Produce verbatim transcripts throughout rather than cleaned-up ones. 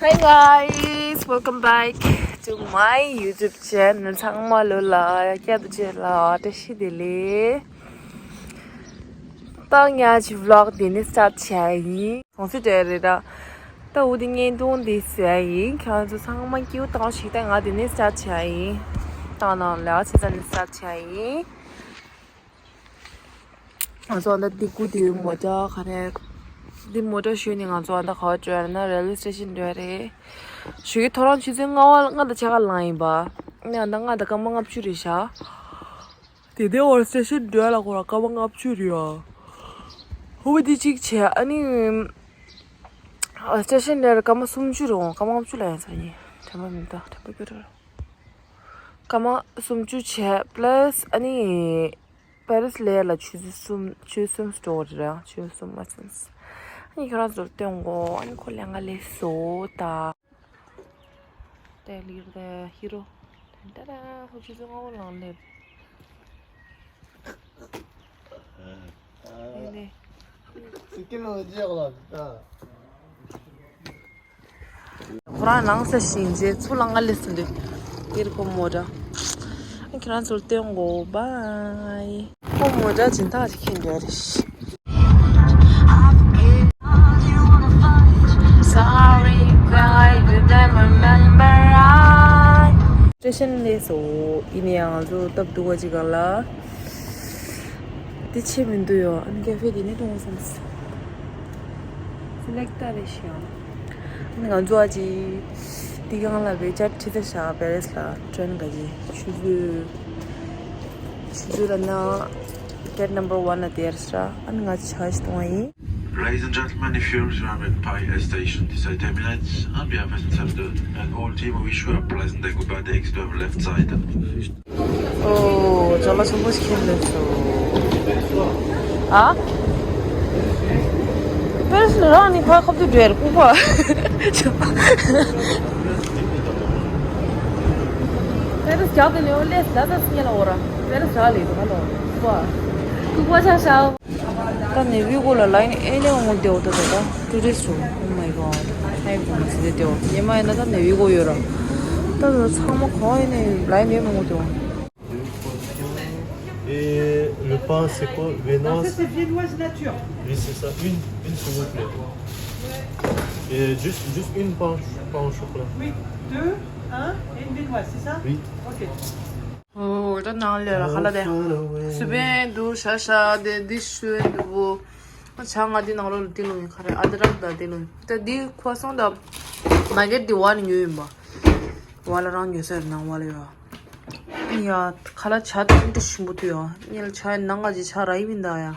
Hi guys, welcome back to my YouTube channel. ཚང་མ་ལོ་ལ་བསྐྱར་དུ་མཇལ་ལ་བཀྲ་ཤིས་བདེ་ལེགས། ད་ངས་ཀྱི་vlog འདི་ནས་start བྱས་ཡིན། གང་སྲིད་བྲལ་རེད་ད། ད་འུ་འདི་བརྙན་ཐུང་འདི་བཟོས་ཡིན། ཁྱེད་ཚོ་ཚང་མ་སྐྱིད་པོ་བཏང་ཞིག་ད་ང་འདི་ནས་start བྱས་ཡིན། ད་ནང་ལས་ཆེ་ས་ནས་start བྱས་ཡིན། ང་ཚོ་ཨ་ད་འདི་སྐུ་འདི་མོ་ཊ་ག་རེ། འདི་མོ་ཊ་ཞོན་ནས་ང་ཚོ་ཨ་ད་ག་བ་འགྲོ་ཡ་ན་railway station འགྲོ་ཡ་རེད། ཞོགས་ཀས་ཐོ་རངས་ཆུ་ཚོད་ལྔ་པ་ལྔ་དང་ཕྱེད་ཀ་ལངས་ཡིན་པ། ཨ་ནི་ཨ་ད་ལྔ་དང་སྐར་མ་ལྔ་བཅུ་རེད་ཤག་དེ་དེ་འོ་station འགྲོ་ཡ་ལ་ཁོ་ར་སྐར་མ་ལྔ་བཅུ་རེད་ཡ། ཧོ་བི་འདི་གཅིག་བྱས་ཨ་ནི། station འགྲོ་ཡ་ལ་སྐར་མ་སུམ་ཅུ་རེད་འོང་སྐར་མ་ལྔ་བཅུ་ལ་ཡིན་ས་ཡིན། དྲན་པ་མི་འདུག་དྲན་པ་སྐྱོ་དྲགས། སྐར་མ་སུམ་ཅུ་བྱས་plus ཨ་ནི། པེ་རིས་ལ་ཡ་ལ་ཆུ་ཚོད་གསུམ་ཆུ་ཚོད་གསུམ་འགྲོ་རེད་ར། ཆུ་ཚོད་གསུམ་མ་ཚད། ཨ་ནི་ཁྱོད་རང་ཚོར་སྟོན་གོ་ཨ་ནི་ཁོ་ལས་ང་ལས་བཟོ་ད། དེ་ལིར་དེ་ཧི་རོ། དེ་འདྲ་ཧུ་ཆུ་ཚོད་ལྔ་པོ་ལངས་ལེབ། ཨེ་ནས། ཁོ་རང་ནང་ས་ཞིང་རྗེས་ཚུར་ལ་ང་ལས་སུ་འདུག་ཨིར་ཁོ་མོ་ཏྲ། ཁྱེད་རང་ཚོར་སྟོན་གོ bye། ཁོ་མོ་ཏྲ་སྦྱིན་བདག་ཅིག་ཁྱེར་འགྲོ་རེད། Sorry, cry, you don't remember I. སྟེ་ཤན་ལས་སོ། ཡིན་ཡང་ང་ཚོ་སྟབས་སྡུག་པ་ཅིག་གང་ལ། དེ་ཆེ་མི་འདུག་ཡོ། ཨ་ནི་ཀེ་ཧྥེ་དེ་ནས་གཏོང་བསམ། སི་ལེག་ཏ་རེ་ཤི་ཡོང་། ཨ་ནི་ང་ཚོ་ཨ་ཅི། དེ་གང་ལ་བེ་ཅར་ཁྲི་ད་ཤ་པེ་རེ་སི་ལ་ཀྲོན་ག་ཅི། ཆུ་ཚོད། ཆུ་ཚོད་ལ་ན། gate number one ལ་དེར་ཤ། ཨ་ནི་ང་ཅི་ཆ་ཞིག་གཏོང་བ་ཡིན། Ladies and gentlemen, if you remember at Pai Air Station, this is ten minutes, and we have passengers and all team wish you a pleasant and goodbye taxi to our left side. ཨོ། ཅ་ལག་ཆེན་པོ་ཞིག་ཁྱེར་སླེབས་སོང་། ཨ། པེ་རེ་སི་ལ་རང་ནི་ཕ་ཁབ་ཏུ་བྲེལ་ལྐུགས་པ། པེ་རེ་སི་རྒྱག་ཏུ་ནས་ལས་ལ་ས་སྙེ་ལ་འོ་ར། པེ་རེ་སི་རག་ལས་འདུག་ཧ་ལོ། ལྐུགས་པ། ལྐུགས་པ་ཆ་ཤའོ། ད་ནེ་བི་གོ་ལ་ལ་ཡིན་ཨེ་ནེ་འོང་དེ་འོ་ད་ད་ད་ཊུ་རི་སི་ཊི་འོ་མའི་གོ་ཌ། ཧའི་གོ་མ་སི་དེ་དེ་འོ་ཉི་མ་ཡིན་ན་ད་ནེ་བི་གོ་ཡོད་ར། ད་ད་ཚང་མ་གོ་ཨེ་ནེ་ལ་ཡིན་ཨེ་ནེ་འོང་དེ་འོ། Et le pain, c'est quoi? Non, ça, Viennoise? C'est viennoise nature. Oui, c'est ça. Une, une, s'il vous plaît. Et juste, juste une pain, pain au chocolat. Oui, deux, un et une viennoise, c'est ça? Oui. Ok. ཨོ། ད་ནང་ལས་ར་ཧ་ལ་དེ། སུ་བན་འདུག་ཤ་ཤ་དེ་འདི་ཤུ་བན་འདུག་བོ། ང་ཆ་ང་འདི་ནང་ལོགས་ལ་ཏི་ལོ་ཡིན་ཁ་རེ་ཨ་དི་རག་ད་ཏི་ལོ་ཡིན། ད་འདི་ཁོ་སོང་ད། མ་གེ་འདི་བ་ནི་ཉོས་ཡིན་པ། བ་ལ་རང་ཉོས་ཟེར་ནང་བ་ལ་ཡོད། ཡ། ཁ་ལ་ཆ་ཏི་ཏི་ཞིམ་པོ་ཏི་ཡོད། ཉལ་ཆ་ནང་ང་ཅི་ཆ་ར་ཡིན་མིན་ད་ཡ།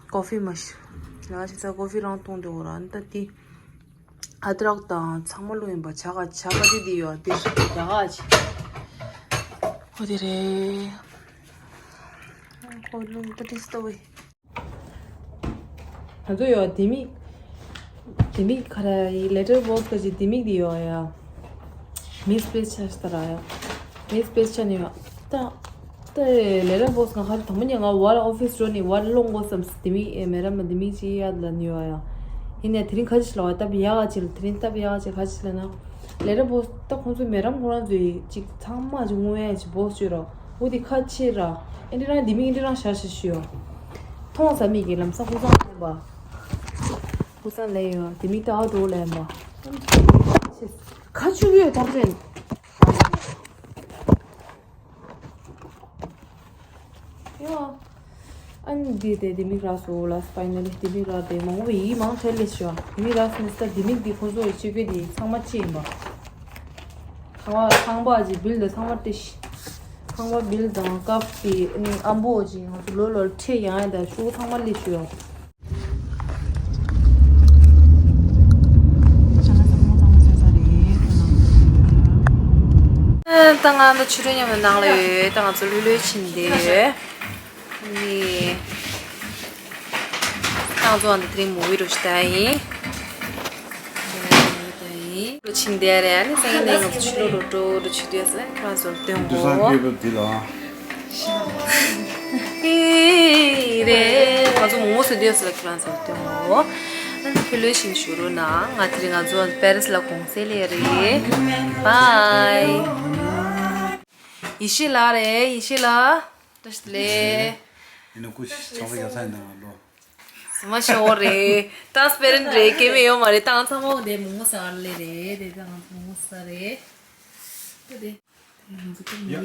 ཀོ་ཧྥི་མ་ཤི། ང་ཅི་ཚ་ཀོ་ཧྥི་རང་གཏོང་དེ་འོ་ར་ཨ་ནི་ད་ཏི། ཨ་དྲག་དང་ཚང་མ་ལོ་ཡིན་པ་ཇ་ག་ཇ་ག་དེ་དེ་ཡོད་དེ་ཇ་ག་ཅི། ཨོ་དེ་རེད། ཁོ་ལུང་ཏ་ཏི་སྟོ་བེ། ང་ཚོ་ཡོད་དེ་མིག་དེ་མིག་ག་ར་ཡི་letter box ག་ཅི་དེ་མིག་དེ་ཡོད་ཡ། མིས་པེ་ཆ་ཤ་ད་ར་ཡ། མིས་པེ་ཆ་ནི་ཡོད་ད། ཏེ་ལེ་ར་བོས་ང་ཧར་དང་པོ་ཉེ་ང་བར་ཨོ་ཕིས་འགྲོ་ནི་བར་སློང་དགོས་བསམ་སི་དེ་མིག་ཨེ་མེ་རམ་མ་དེ་མིག་ཅི་ཡ་ལ་ནི་ཡོ་ཡ། ཡིན་ནའི་དེ་རིང་ཁ་ཅིག་ལ་བ་སྟབས་ཡག་ཅིག་ལ་དེ་རིང་སྟབས་ཡག་ཅིག་ཁ་ཅིག་ལ་ན། ལེ་ར་བོས་ད་ཁོང་ཚོ་མེ་རམ་ཁོ་རང་ཚོའི་ཅིག་ཚང་མ་ཅིག་ངུ་ཡ་ཅིག་བོས་ཅིག་རོ། འུ་དེ་ཁ་ཆེ་ར། ཨེ་འདི་རང་དེ་མིག་ཨེ་འདི་རང་ཤ་ཤ་ཤི་ཡོ། མཐོང་ས་མིག་གི་ལམ་སང་ཧུ་སང་ལེན་པ། ཧུ་སང་ལེན་ཡོ་དེ་མིག་ད་ཨ་འགྲོ་ལེན་པ། ཁ་ཆུ་ཡོད་ཐག་ཆོད། ཡོ། ཨ་ནི་འདི་དེ་ལྡེ་མིག་རག་སོང་ལགས། ཕའི་ནལ་ལི་ལྡེ་མིག་རག་སྟེ་མང་པོ་ཡིད་མང་ཐལ་ལེ་ཤོ། ལྡེ་མིག་རག་སོང་ནས་ད་ལྡེ་མིག་འདི་ཁོང་ཚོ་ཡི་སྤྱོད་པའི་འདི་ཚང་མ་ཅི་ཡིན་པ། ཁང་བ་ཁང་པ་ཅི་བིལ་འདི་ཚང་མ་ཏི་ཤི། ཁང་པ་བིལ་དང་ཀབ་ཀྱི་ཨ་ནི་ཨམ་བོ་ཅི་ང་ཚོ་ལོ་ལོར་ཁྲེ་ཡང་ཡང་དང་ཤོག་ཚང་མ་ལེ་ཤོ། ད་ང་ཚོ་ཆུ་ཕྲན་མཉམ་དུ་ནང་ལ་ཡོད། ད་ང་ཚོ་ལྷོད་ལྷོད་ཕྱིན་བསྡད་ཡོད། ནི། ད་ང་ཚོ་འདི་དེ་རིང་མུ་བི་རོ་ཞིག་ལྟ་ཡིན། ལྟ་ཡིན། རོ་ཕྱིན་བསྡད་རེད། ཨ་ནི་སང་ཉིན་ནས་ང་ཚོ་ཕྱི་ལོགས་རོ་ཏོ་རོ་ཆུ་དུས་ཨ་ནི་ཁྱེད་རང་ཚོར་སྟོན་གོ། ཨི་རེད། ང་ཚོ་མོ་སུ་དུས་ལ་ཁྱེད་རང་ཚོར་སྟོན་གོ། ཁྱོད་ལོས་ཤིང་ཞུ་རོགས་གནང་། ང་དེ་རིང་ང་ཚོ་པེ་རིས་ལ་གུང་སེང་ལས་རེད། བཱའི། ཡེ་ཤེས་ལགས་རེད། ཡེ་ཤེས་ལགས། བཀྲ་ཤིས་བདེ་ལེགས། ཡིན་ནོ་ཀུ་ཤི་ཚོང་པ་རྒྱག་ས་ཡིན་ན་ང་ལོ། སུ་མ་ཤོར་རེད། ཊཱན་སི་པེ་རེན་ཊི་རེད། སྐྱེ་མེད་ཡོད་མ་རེད། ཏང་ཚང་མ་འདི་མོ་ངོ་ས་ལེ་རེད། དེ་ཏང་མོ་ངོ་ས་རེད། དེ་དེ། Yeah.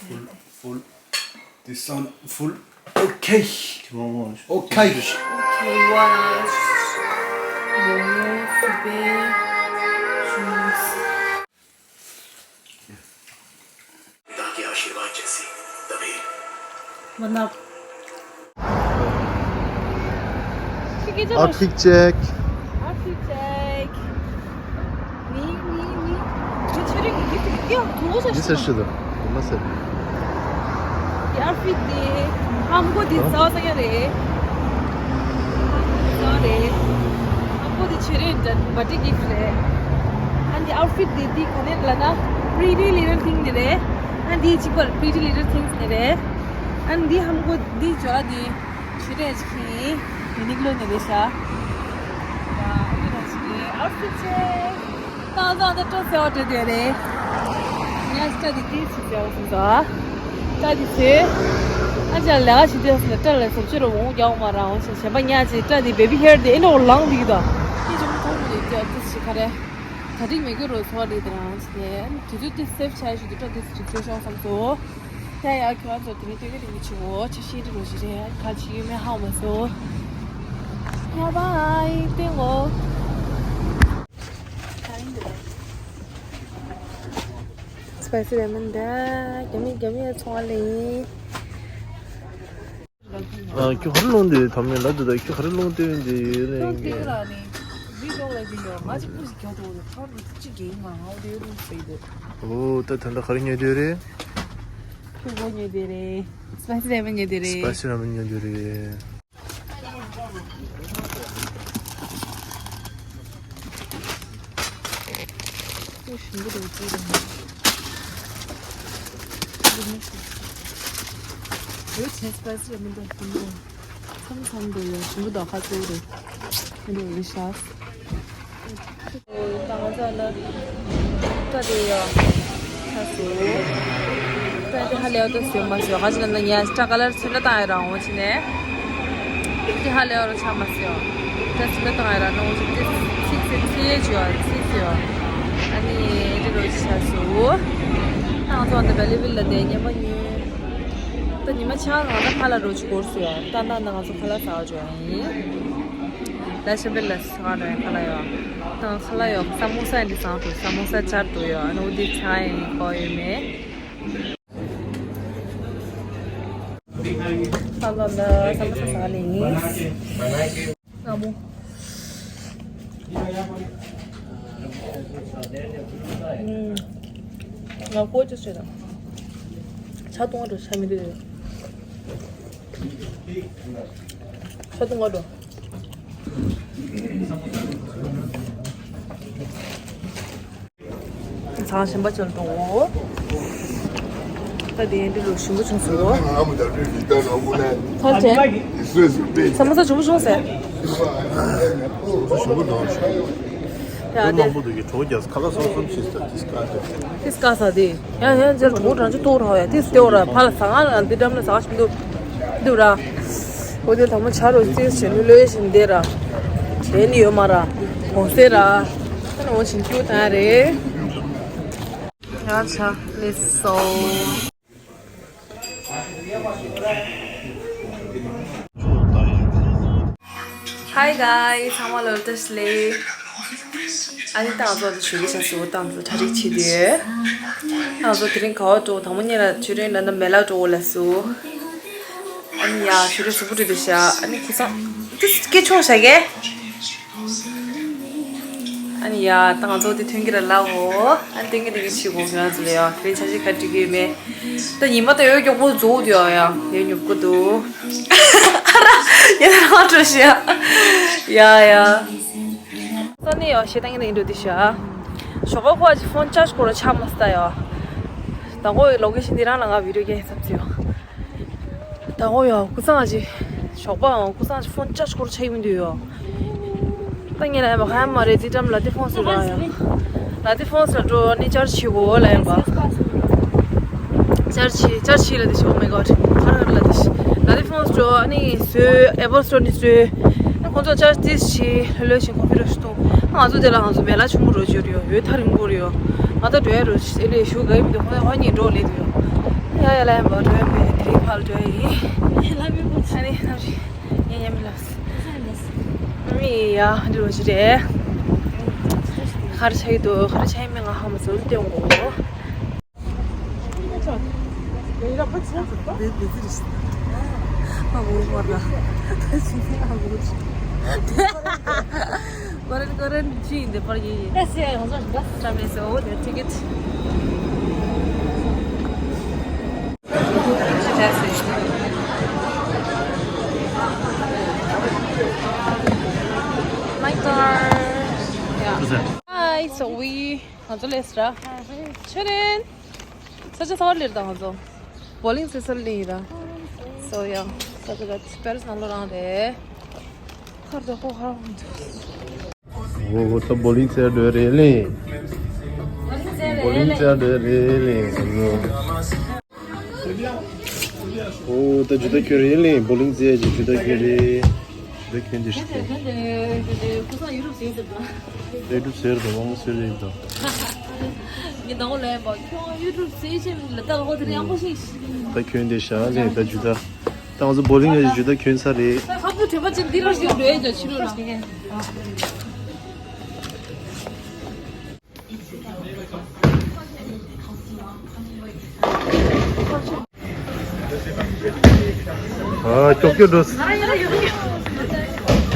Full, full. This one full. Okay. Okay. Okay, one. Momo, soup, juice. One up. Outfit check. Outfit check. ནི་ནི་ནི། ཁྱོད་ཆོས་རིག་གི་གི་ཡ་དུ་ལོ་ཤ་འདི་ཟེར་ཤི་ལ། འདི་མ་ཟེར། ཡ་ཨའུ་ཕིད་འདི་ཧམ་གོ་འདི་ཟ་ཟ་ཡ་རེད། ཟ་རེད། ཧམ་གོ་འདི་ཆོས་རིག་འདྲ་བར་ཌེ་གིཕ་རེད། ཨ་འདི་ཨའུ་ཕིད་འདི་འདི་ག་ནས་ལ་ན་Pretty Little Thing འདི་རེད། ཨ་འདི་གཅིག་པར་Pretty Little Things འདི་རེད། ཨ་འདི་ཧམ་གོ་འདི་ཇོ་འདི། ཆུ་རེ་ཆི་ཡུ་ནིག་ལོ་ནི་རེ་ཤ། ཡ་ཨ་ནི་ར་ཤི་ཨའུ་ཕིད་ཆེ། ཏང་ཏང་ཏེ་ཏོ་སེ་ཨོ་ཏེ་ཏེ་རེ། ཉ་སི་ཏ་དི་ཏི་སི་སེ་ཨོ་སུ་ཟ། ཏ་དི་སེ། ཨ་ཅག་ལ་ཤི་ཏེ་སུ་ཏ་ལ་སོ་ཆུ་རོ་བོང་རྒྱག་མ་ར་འོང་ཤ་ཞེན་པ་ཉ་ཅི་ཏ་དི་བེ་བི་ཧེར་དེ་ཨེ་ནོ་ལང་དི་གི་ད། ཁྱི་ཅུང་ཐོང་མི་རེ་ཏེ་ཏི་སི་ཁ་རེ། ད་ཏིག་མེ་གི་རོ་སོ་རེ་དེ་རང་ཅི་ནེ་དུ་དུ་ཏི་སེབ་ཆ་ཞུ་དུ་ཏ་ཏི་སི་ཅི་ཕེ་ཤོང་སམ་སོ། ཡ་ཡ་ཁྱོད་ཚོ་དེ་རིང་སྟོད་ཀྱི་རིང་གི་ཆུ་བོ་ཆ་ཤས་རི་རོ་ཞིག་རེད། ག་ཅི་ཡོད་མེད་ཧ་མ་སོ། ཡ་བའི་ཏེ་ངོ་། སི་པའི་སི་ལེ་མོན་ད་རྒྱ་མི་རྒྱ་མི་ཚོང་བ་ལེ་ཡིན། ཨ་ཁྱོད་ག་རེ་ལོང་དེ་དམ་ཡོད་ལ་དུ་ད་ཁྱོད་ག་རེ་ལོང་དེ་ཡོད་དེ་ཡོད་ལེ་ཡིན་གི། ཨོ་ད་ད་ལྟ་ག་རེ་ཉོས་དེ་རེད། ཁྱོད་གོ་ཉོས་དེ་རེད། སི་པའི་སི་རེ་མོན་ཉོས་དེ་རེད། སི་པའི་སི་རེ་མོན་ཉོས་དེ་རེད། ཁྱོད་ཞིམ་པོ་འདུག་ཅི་རེད། འདི་མི་ཤེས། འོ་ཆེན་སི་པའི་སི་རེ་མོན་འདུག་ཞིམ་པོ། མཚམས་མཚམས་འདུག་ཡོད་ཞིམ་པོ་འདུག་ཁ་ཚུགས་རེད། མི་འདུག་རེད་ཤག་ད་ང་ཚོ་ལ་སྐྲ་དེ་ཡོད། ཁ་སོ། སྐྲ་དེ་ཧ་ལས་ཡོད་དོ་སོ་མ་སོ་ཧ་ཅི་ན་ན་ཡ་སྐྲ་ཀ་ལར་ཚོན་ཁྲ་བཏང་ཡོད་རང་འོང་ཕྱི་ནས། དེ་ཧ་ལས་ཡོད་རོ་ཆ་མ་སོ། སྐྲ་ཚོན་ཁྲ་བཏང་ཡོད་རང་ནོ་ཅི་དེ་ཚིག་ཚིག་ཚིག་ཡོད་ཅི་ཡོད་ཚིག་ཡོད། ཨ་ནི་དེ་རོ་ཆ་སོ། ད་ང་ཚོ་འདི་བེ་ལི་ཝིལ་ལ་དེ་ཉི་མ་ཉུལ། ད་ཉི་མ་ཆ་ང་ཚོ་ཁ་ལ་རོ་ཅི་གོར་སོ་ཡོད། ད་ད་ད་ང་ཚོ་ཁ་ལ་ཟ་བ་ཅི་ཡོད་ཡིན། ད་ཤམ་བུ་ལ་སང་རེ་ཁ་ལ་ཡོད། ད་ཁ་ལ་ཡོད། ས་མོ་ས་འདི་སང་དུ་ས་མོ་ས་ཆར་དུ་ཡོད། ཨ་ནུ་འདི་ཆ་ཡིན་ཁོ་ཡོད་མེད། ས་མོ་ས་ས་ལེ་ཡིན། ས་མོ། ང་ཀོ་ཅི་ཟེར་ན། ཆ་གཏོང་བ་འགྲོ་ཆ་མི་འདུག་ཆ་གཏོང་བ་འགྲོ། ཚང་ཞིམ་པ་ཅན་དུ། ད་དེ་འདི་ལོ་ཞིམ་པོ་བྱུང་སོང་། ཚར་ཅན། ས་མོ་ས་ཞིམ་པོ་བྱུང་ཟེར། ཞིམ་པོ་འདུག་ཡ་དེ། མང་པོ་འདུག་གི་གྲོགས་རྒྱག་ཁ་ལག་སོགས་སོམ་ཞིག་ཟེར་ཏིས་ཀ་ཟེར། ཏིས་ཀ་ས་དེ། ཡང་ཡང་ཟེར་གྲོགས་རང་ཅི་ཏོག་ར་ཡ་ཏིས་ཏེ་ར་ཕ་ལ་ས་ང་ལ་འདི་འགྲམ་ལ་ས་ཞིམ་འདུག་འདུག་ར། འོ་དེ་དང་མོ་ཆ་རོ་ཏིས་བྱེད་ནུ་ལོས་བཞིན་དེ་ར། བྱེད་ནི་ཡོད་མ་ར། གོང་སེ་ར། ད་ནོ་བཞིན་ཀྱུ་ད་རེད། ཡ་ཆ་ལེ་སོ། Hi guys, ཚང་མ་ལོ་བཀྲ་ཤིས་བདེ་ལེགས། ཨ་ནི་ཏང་ཙོ་དེ་ཞུ་གི་ཆ་སུ་ཏང་ཙོ་གྲ་སྒྲིག་བྱེད་དུས། ཏང་ཙོ་དེ་རིང་ག་བ་འགྲོ་དང་མོ་ཉེ་ལ་ཆུ་རེན་ལ་ན་མེ་ལ་འགྲོ་ལ་སུ། ཨ་ནི་ཡ་ཆུ་རེན་སུ་བུ་འགྲོ་དུ་ཤ་ཨ་ནི་ཁུ་སང་དེ་སྐད་ཆུང་བྱ་གེ། ཨ་ནི་ཡ་ད་ང་ཚོ་དེ་ཐོན་གི་ར་ལ་འོ། ཨ་ནི་ཐོན་གི་ར་གི་ཕྱི་གོ་ང་ཚོ་ལ་ཡ་དེ་ཆ་ཞིག་ག་འགྲིག་གི་མེད། ད་ཉི་མ་ད་ཡོད་མགྱོགས་པོ་རྫོགས་དུས་ཡ་ཡ་ཡོད་མྱུར་གོ་འདུག་ཨ་ར་ཡ་ད་རང་འགྲོ་ཤི་ཡ་ཡ་ཡ། ས་ནི་ཡ་ཞེ་ད་ངི་ད་ཡིན་འགྲོ་དུ་ཤ་ཞོགས་པ་ཁོ་ཨ་ཅི་ཕོན་ཅཱར་ཇི་སྐོར་ཆ་མ་སྟ་ཡ། ད་ཁོ་ལོ་ཀེ་ཤན་འདི་རང་ལ་ང་བི་ཌིའོ་རྒྱག་ཡིན་ཚབ་ཚུ་ཡ། ད་འོ་ཡ་ཀུ་སང་ཨ་ཅི། ཞོགས་པའང་ཀུ་སང་ཨ་ཅི་ཕོན་ཅཱར་ཇི་སྐོར་ཆ་ཡིན་འདུག་ཡ། ངས་ལབ་ཡིན་པ། ག་ཡང་མ་རེད། རྩིས་ཀྲམ་ལ་ཏི་ཧྥོང་སུ་ར་ཡང་། ལ་ཏི་ཧྥོང་སུ་འགྲོ་ནི་ཅར་ཆི་གོ་ལབ་ཡིན་པ། ཅར་ཆི་ཅར་ཆི་ལ་ཏི་ཤི། Oh my god. ཁར་ཁར་ལ་ཏི་ཤི། ལ་ཏི་ཧྥོང་སུ་འགྲོ་ནི་བཟོས། ཨེ་པལ་སི་ཊོར་ནི་བཟོས། ཁོང་ཚོ་ཅར་ཏི་ཤི་ལྷོད་ལྷོད་ཞིག་ཁོ་ཕི་རོ་ཤི་ཏོ། ང་ཚོ་དེ་ལ་ང་ཚོ་མེ་ལ་ཆུང་མོ་རོ་བརྗོད་རེད་ཡོད། ཐག་རིང་པོ་རེད་ཡོད། ང་ད་འགྲོ་ཡ་རོ་ཨེ་ལེ་ཞུ་ག་ཡི་མི་འདུག་ཁོ་ཁོ་གཉིས་འགྲོ་ལེ་དུ་ཡོད། ཡ་ཡ་ལ་ཡིན་པ་འགྲོ་ཡ་མེད། དེ་རིང་ཕར་འགྲོ་ཡ་ཡིན། ཡ་ལ་མི་པོ་ཆ་ནི་ནམ་ཞིག་ངས་ཉན་མི་ལབ། མི་ཡ་འདི་རུ་ཞིག་རེད། ག་རེ་ཆགས་ཀྱི་འདུག་ག་རེ་ཆགས་ཡིན་མིན་ང་ཧ་མ་སོང་སྟོན་གོ། Korean, Korean ཇི་ཡིན་འདི་པར་ཡིན། ཨེ་སེ་ང་ཚོ་ཞིག་ད་ཊི་ཀེ་ཊི། My car. Yeah. Hi, so we ང་ཚོ་ལས་ར། ཆོས་རེན། ས་ཆ་ཚ་བར་ལེར་དང་ང་ཚོ། བོ་ལིང་སི་སར་ལེ་ཡིན་ར། So yeah. ས་ཆ་ད་པེ་རི་སི་ནང་ལོ་རང་རེད། ཁར་དོ་ཁོ་ཁར་ཧོན་དུ། ཨོ་ད་བོ་ལིང་སི་སར་འགྲོ་རེད་ལེ། བོ་ལིང་སི་སར་འགྲོ་རེད་ལེ། ཨོ་ད་ཇུ་ད་ཁྱོད་རེད་ལེ། བོ་ལིང་སི་སར་གྱི་ཇུ་ད་ཁྱོད་རེད། ཇུ་ད་ཁྱོད་འདི་ཞིག་ཁྱོད་འདི་ཁོ་ཚང་ཡུ་ཊུབ་ཟེར་ཟེར་དང་། ཡུ་ཊུབ་ཟེར་དང་མང་པོ་ཟེར་རེད་དང་། ངས་དང་པོ་ལབ་པ་ཁྱོད་ཡུ་ཊུབ་ཟེར་ཆེན་ལ་ད་ལ་ཧོ་དེ་རིང་ཡག་པོ་ཞིག་ད་ཁྱོད་འདི་ཞག་ལེ་ད་ཇུ་ད། ད་ང་ཚོ་བོ་ལིང་ལ་ཇུ་ད་ཁྱོད་ས་རེད། ད་ཁ་བུ་དྲན་པ་ཅན་འདི་ར་ཞིག་འགྲོ་ཡས་ཀྱང་ཕྱི་རོལ་ལ། ཨ། ཀྱོག་ཀྱོག་འགྲོ།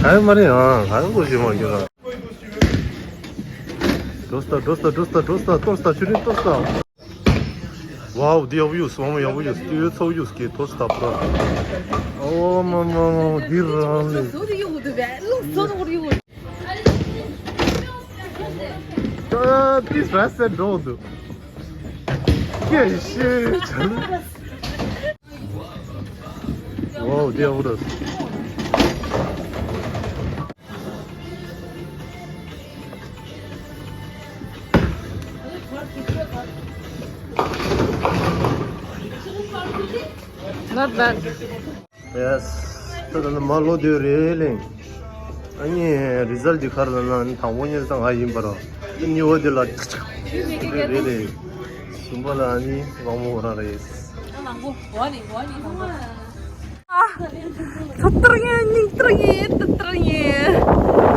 ཨ་མ་རེད། ཨ་ང་ལོ་ཞིག་མ་ཡོད་ལ། འགྲོ་སྟ་འགྲོ་སྟ་འགྲོ་སྟ་འགྲོ་སྟ། གཏོར་སྟ་ཆུ་རིན་གཏོར་སྟ། Wow, འདི་ཡག་པོ་ཡོད། སོང་ཡག་པོ་ཡོད། སྟོད་ཚོགས་ཡོད་ཀྱི་གཏོར་སྟ་པོ། ཨོ་མ་མ་མ། འདི་རང་ལས། ཨ། དེ་ར་སེ་འགྲོ་འདུག་སྐད་ཤེས་བྱ་ལ། ཝའོ། དེ་ཡག་པོ་འདུག Not bad. Yes. ད་ད་ནི་མ་ལོ་དུས་རེད་ལེ། ཨ་ནི་རི་ཛལ་འདི་ག་རེ་ལབ་ན། ཨ་ནི་དང་པོ་ཉིད་ཙང་ང་ཡིན་པ་རོ། ཨ་ནི་འོ་དེ་ལ་རེད་རེད། གསུམ་པ་ལ་ཨ་ནི་དབང་མོ་རང་རེད། ཐུབ་ཏར་ཡིན་སྙིང་ཏར་ཡིན་ཏི་ཏར་ཡིན།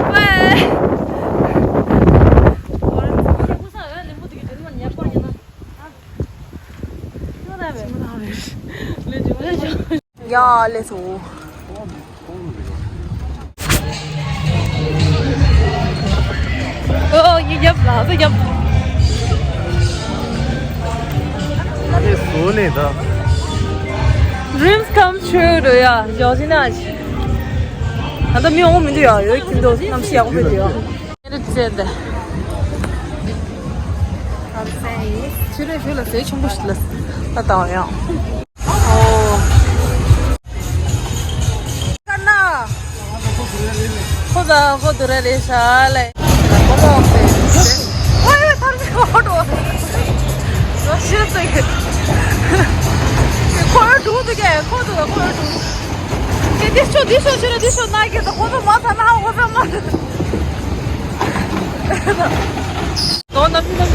ཝེ། ཡ་ལེ་སོ། ཨོ་ཡི་རྒྱབ་ལ་ཚོ་རྒྱབ། ཨེ་སོ་ནས་ད། Dreams come true འགྲོ་ཡ། ཇོ་ཇི་ན་ཞིག་ད་ལྟ་མི་འོང་མི་འདུག་ཡ། ཡོད་ཀྱིན་འདུག་གནམ་གཤིས་ཡག་པོ་མི་འདུག་ཡ། ཨེ་རེད་ཟེར་ཏེ། ཕྱི་རོལ་ཞོལ་ལ་ཟས་ཆེན་པོ་ཞིག་ལ་ད་ལྟ་ཡང་། ཨོ། ཁ་ན། ཁོ་ད་ཁོ་དུ་ར་རེ་ཤ་ལེ། ཁོ་མོ་ཟེར། ཨོ་ཡོད་ཐར་མི་ཁོ་འགྲོ། ཞེས་ཟེར་གི་ཁོ་ཡོད་འགྲོ་འདུག་གས། ཁོ་འདུག་ཁོ་ཡོད་འགྲོ། དེ་དེ་ཤོ་དེ་ཤོ་ཤོ་དེ་ཤོ་ན་གི་ད་ཁོ་ཚོ་མ་ཚ་ན་ཁོ་ཚོ་མ། དོ་ནམ་ནམ།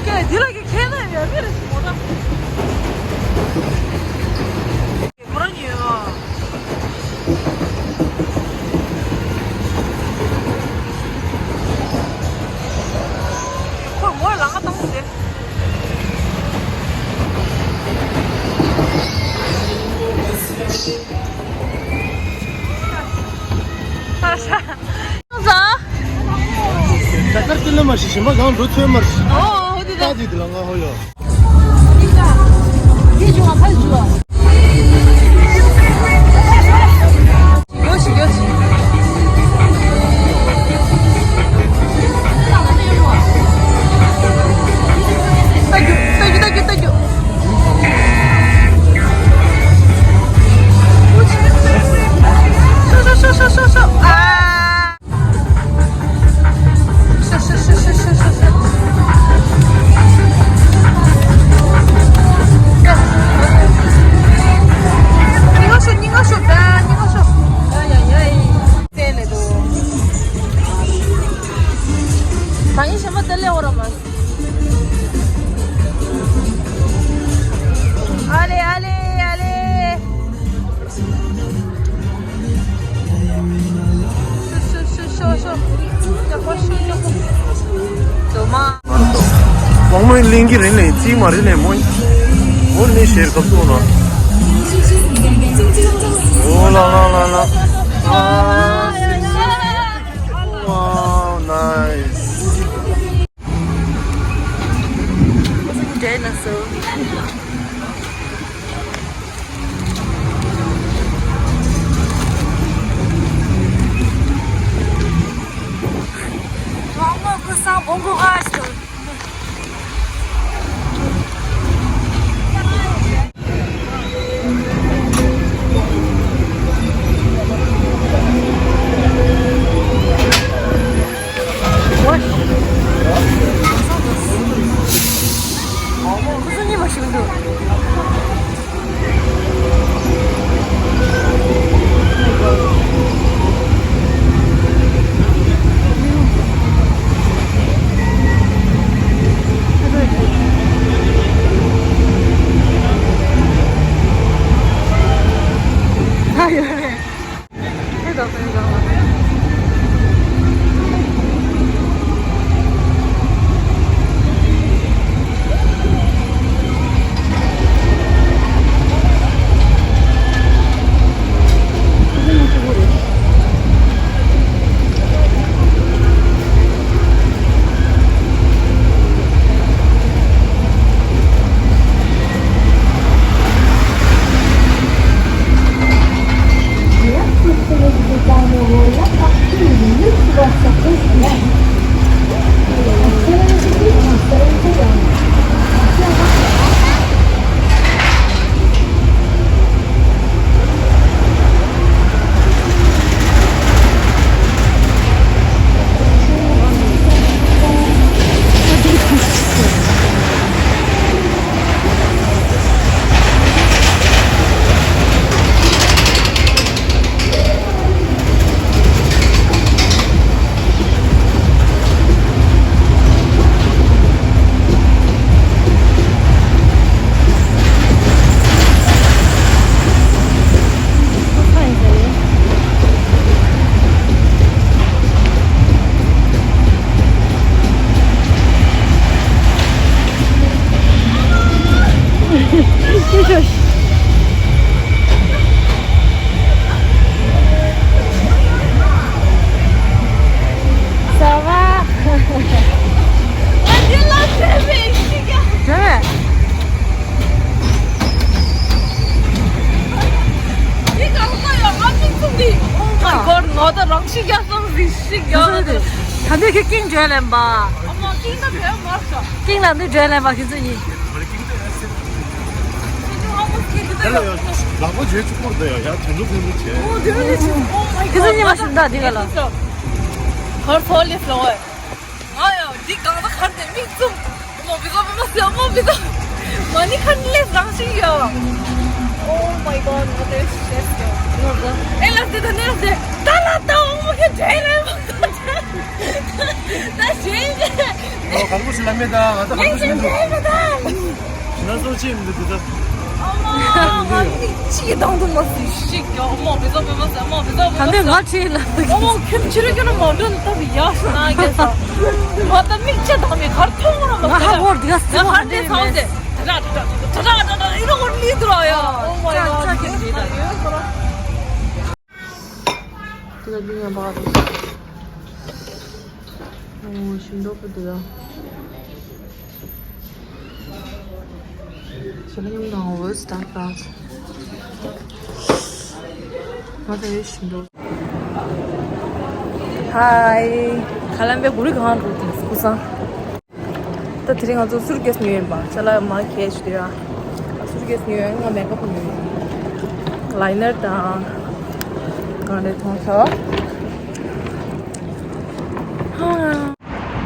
ཀྱེ་འདི་ལ་ཀྱེ་ཁྱེད་ལ་ཡོད་མི་རེད་མོ་ད། ཁོ་རང་ཉོས་ཨ། ཁོ་མོ་ལ་ང་བཏང་ཟེར། ཨ་ཤ། ད་ཀར་ཏི་ལ་མ་ཤི་ཞིམ་པ་གང་འགྲོ་ཚོད་མར་ཤི། ཨོ་ཨོ་དེ་ད། ད་དེ་དེ་ལ་ང་ཧོ་ཡོ། ཡོ་ཤི་ཡོ་ཤི། ཨོ་མོའི་གླིང་གི་རིང་ནས་ཅིག་མ་རེད་ནས་མོ། མོ་ནི་ཤེར་སྐབས་སུ་ལ། ཨོ་ལ་ལ་ལ་ལ། Wow, nice. Ça va? འདི་གང་ལྟར་ཡང་ང་མིག་བཙུམ་འདི། Oh my god, ང་ད་རང་ཤི་རྒྱག་སོང་ཟིག་ཤི་རྒྱག་ད་འདི་ཁྱེད་ཀིང་འཇོན་ལེན་པ། ཨ་མ་ཀིང་ད་བེ་མར་ཤ། ཀིང་ལ་འདི་འཇོན་ལེན་པ་ཁྱེད་ཚོ་གཉིས། ལག་པ་བརྗེ་གཅིག་པོར་འདི་ཡ་ཡ་དོན་དུ་ཕན་པོ་བྱས། ཁྱེད་ཚོ་གཉིས་མ་ཤི་ད་འདི་ག་ལ། ཧར་ཚོ་ལེ་ཕ་ལོ། ང་ཡང་འདི་གང་ལ་ཁར་ནས་མིག་བཙུམ། མོ་བི་ཟོ་བི་མ་ཟེར་མོ་བི་ཟོ། མ་ནི་ཁར་ལས་རང་ཞིག་ཡ། Oh my god, what is this? ཨེ་ལ་སྟེ་ད་ནེ་ལ་སྟེ། ད་ལ་ད་འོ་མོ་ཁེ་འདྲེ་རེ་མ་ད་ཞེ་ཡིན་གྱི། ཨོ་གང་པོ་ཞིག་ལ་མེད་ད་ང་ད་གང་པོ་ཞིག་མི་འདུག་ཞིང་ན་སོ་ཅི་མི་འདུག་ད། ཨ་མ་ང་ནི་ཅི་དང་དུ་མ་སུ་ཞིག་ཡ། མོ་བི་ཟོ་བི་མ་ཟེར་མོ་བི་ཟོ་བི་མ་ཟེར། ད་ནི་ང་ཅི་ལ་འདུག་ཨོ་མོ་ཁྱོད་ཕྱི་རུ་ཁྱོད་མ་འགྲོ་ནི་ད་བི་ཡག་ཤོ་ན་གེ་ས། ང་ད་མིག་ཆ་དང་མི་གར་མཐོང་ར་མ་ང་ཧ་གོ་ར་འདི་ག་སི་ང་ཧར་ནས་ཚང་ཟེ། ད་ད་ད་ད་ད་ད་ད་ཨི་རོ་གོར་ལི་དུ་ར་ཡ། Oh my god. དེ་ལ་ལུས་ཡང་བག་རེད། ཨོ་ཞིམ་མདོག་པོ་འདུག་ཡ། ཞིམ་ཉམས་དང་འོད་ཟེར་དང་ང་ད་ཡོད་ཞིམ་མདོག་ཧའི། ཁ་ལམ་པའི་གུ་རུ་གང་འགྲོ་དུས་སྐུ་སང་། ད་དེ་རིང་ང་ཚོ་སུར་ཀེས་ཉོས་ཡིན་པ། ཅ་ལག་མ་ཁེ་ཤི་དེ་ར། སུར་ཀེས་ཉོས་ཡིན། ང་མེ་ཀབ་ཉོས་ཡིན། ལའི་ནར་དང་། གང་རེད་མཐོང་ཤོག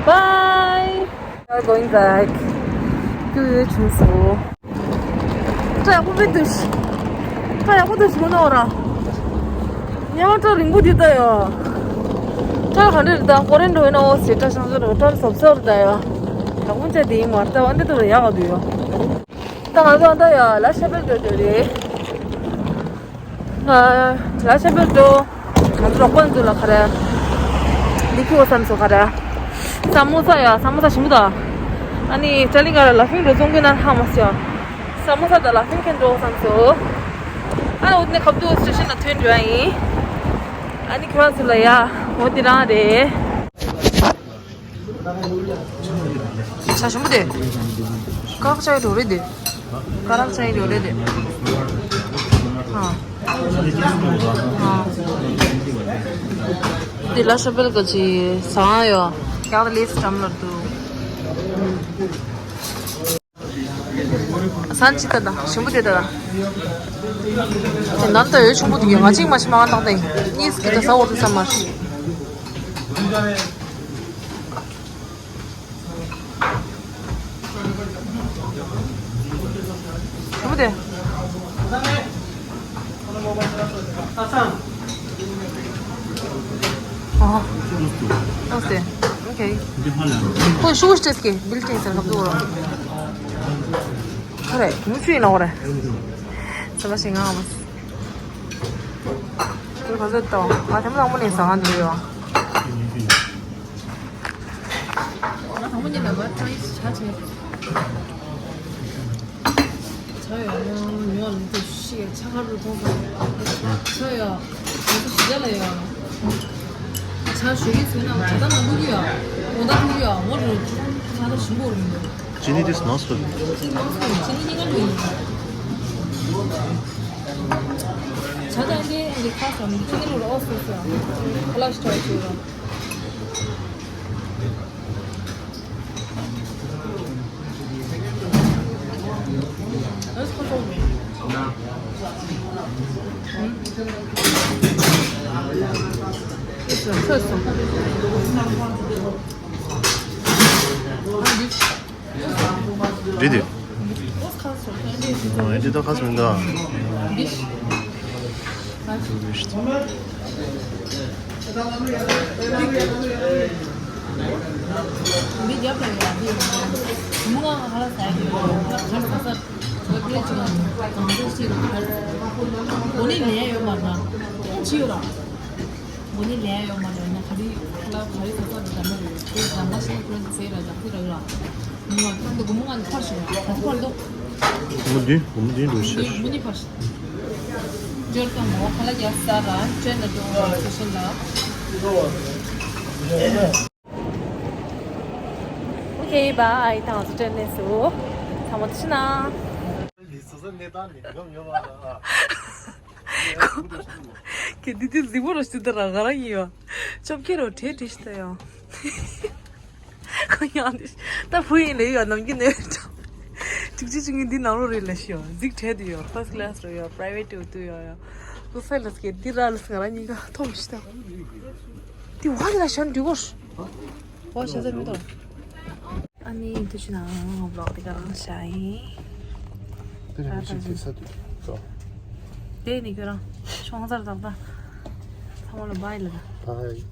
Bye. We are going back. ཀྱུ་ཡོད་ཆུང་སོ། ཁྲ་ཡག་པོ་མི་འདུག་ཁྲ་ཡག་པོ་འདུག་ཞུ་ན་འོ་ར། ཉལ་བ་ཁྲ་རིང་པོ་འདི་ལྟ་ཡོད། ཁྲ་ག་འདྲ་རེད་ད། ཧོ་རེན་འགྲོ་ཡིན་ན་འོ་ཟེར། ཁྲ་ཤང་ཤང་རེད། ཁྲ་སོབ་སོབ་རེད་ད་ཡོད། ཡག་པོ་བྱས་དེ་ཡིན་མ་རེད་ད། འདི་ཐོག་ལ་ཡག་ག་འདུག་ཡོད། ད་ང་ཚོ་ཨ་ད་ཡ་ལ་ཤ་བེལ་འགྲོ་འགྲོ་རེད། ང་ལ་ཤ་བེལ་འགྲོ། ང་ཚོ་རོགས་པ་འདུག་ལ་ཁ་རེ། འདི་ཁུ་བ་བསམ་སོ་ཁ་རེ། ས་མོ་ས་ཡ་ས་མོ་ས་ཞིམ་པོ་ད། ཨ་ནི་ཏྲ་ལི་ག་ར་ལ་ཕིང་འགྲོ་ཚོང་གི་ན་ཧ་མ་སི་ཡ། ས་མོ་ས་ད་ལ་ཕིང་ཁན་འགྲོ་བསམ་སོ། ཨ་འོ་ནི་ཁབ་ཏུ་སི་ཊེ་ཤན་ལ་ཐོན་འགྲོ་ཡ་ཡིན། ཨ་ནི་ཁྱོད་རང་ཚོ་ལ་ཡ་འོ་དེ་རང་རེད། ཆ་ཞིམ་པོ་དེ། ཀ་རག་ཅའི་འགྲོ་རེད་དེ། ཀ་རག་ཅའི་འགྲོ་རེད་དེ། ཧ། ཧ། དེ་ལ་ཤ་བལ་ག་ཅི་ཟ་ཡོད། ཀྱང་ལེས་ཀྲམ་ལ་དུ། སན་ཅི་ཏ་ད་ཞིམ་པོ་དེ་ད་ད། དེ་ནང་ད་ཡོད་ཆུང་པོ་དེ་ཡོད། ང་གཅིག་མ་ཤི་མ་ང་ཏག་ཏེ་གཉིས་ཀྱི་ད་ས་འོ་དེ་ས་མ་ཤི། ཞིམ་པོ་དེ། ཨོ། ཨོ་སེ། ཨོ་ཁེ། འདི་ཧ་ལམ། ཁོ་ཤུ་ཤ་ཏེས་ཀེ་བིལ་ཏེ་སར་ཁབ་ཏུ་ར། ཁ་རེ་མུ་ཆུ་ཡིན་ནོ་རེ། ས་བ་ཞིག་ང་མ། ཁོ་ག་ཚོད་ཏོ། ང་ཐེམ་ལ་མོ་ནས་ཟ་ག་འདི་ཡོད། ང་དང་པོ་ཉིད་ལ་བ་ཏྲ་ཡིས་ཆ་ཆེ། ཆ་ཡོད་ཡོད་ཡོད་ལུང་དུ་ཤི་ཆ་ཁ་རུ་མཐོང་སོང་། ཆ་ཡོད་ཡོད་དུ་ཤི་ཆ་ལ་ཡོད། ཆ་ཞུ་གི་ཚོད་ན་ཆ་ད་ན་ལུག་ཡོད། འོ་ད་ལུག་ཡོད་འོ་རུ་ཆ་ད་ཞིམ་པོ་རུ་འདུག་ཅི་ནི་དེ་སྣང་སོ། ཅི་ནི་གཉིས་ཀ་ལུག་ཡིན། ཆ་ད་འདི་འདི་ཁ་སོང་ཅི་ནི་རུ་ཨོ་སོ་སོ་ཁ་ལག་ཤི་ཆ་ཡོད། རེད་དེ། ཨེ་འདྲི་ད་ཁ་སོང་ད། མི་རྒྱབ་ལ་ཡ་དེ་མུ་ང་ཧ་ལ་ས་ཡ་གི་ཡོད་ལ་གར་ས་ས་ཚོ་པེ་ཅི་ལ་གང་ཚོ་ཞིག་གར་གོ་ནི་ལས་ཡོད་མ་རེད་ན་ཅི་ཡོད་ལ། མགོ་ནི་ལས་ཡོད་མ་རེད་ན་ག་རེ་ཁ་ལ་ག་རེ་ཚ་ཚ་རུ་འདམ་རེད། དེ་འདམ་པ་ཞིག་ཁོ་རང་ཚེ་ར་ལག་ཚེ་ར་ཡོད་ལ། ང་ཁོང་དུ་སྒོར་མོ་ལྔ་ནི་ཕར་ཞིག་ཡོད་ད་ཚོ་ཕར་འདུག་སྒོར་མོ་བདུན། སྒོར་མོ་བདུན་འགྲོ་ཤེས། སྒོར་མོ་གཉིས་ཕར་ཞིག་འབྱོར་དང་མོ་ཁ་ལ་རྒྱག་ས་ར་ཅོན་ན་འགྲོ་བ་སོ་ཤིན་ལ། ཨོ་ཁེ་བྷའི། ད་ང་ཚོ་ཏྲེན་ནས་སུ་ཚང་མ་ཐུགས་རྗེ་གནང་། ལི་སོ་སོ་གནས་སྟངས་ནི་སྒོམ་ཡོད་པ་ལ། ཁྱེད་འདི་དུས་གཟིགས་པོ་རོ་ཞུ་ད་ར་ག་ར་ཡིན་ཡོད། ཅོབ་ཁྱེད་རོ་བྲེལ་བྲེལ་ཞིག་ད་ཡོད། ཁོ་ཡང་འདི་ད་བུ་ཡིན་ལེ་ཡོད་ནམ་རྒྱུན་ནས་ཡོད་ཀྲང་། ཅིག་ཅིག་ཅིག་ངས་འདི་ནང་ལོ་རེད་ལ་ཤི་ཡོད། གཟིགས་བྲལ་དུ་ཡོད། ཕར་སི་ཀི་ལ་སི་རོ་ཡོད། པ་རའི་ཝེ་ཊི་དུ་ཡོད་ཡོད། ཁོ་ཕེ་ལ་སི་ཀེ་འདི་ར་ལ་སི་ང་ར་གཉིས་ཀ་ཐོམ་ཞིག་ད། འདི་བ་ལ་ཤ་འདི་གོ་ཤ། བ་ཤ་ཟ་མི་ད། ཨ་ནི་དུ་ཆུ་ནང་བློག་དེ་ག་རང་བྱ་ཡིན། དེ་རིང་ཞིག་དེ་ས་དུ་ཅོ། དེ་ནི་ཁྱོད་རང་ཤོང་ཚར་དག་ད། ཚང་མ་ལ་བྷའི་ལ་ད། བྷའི།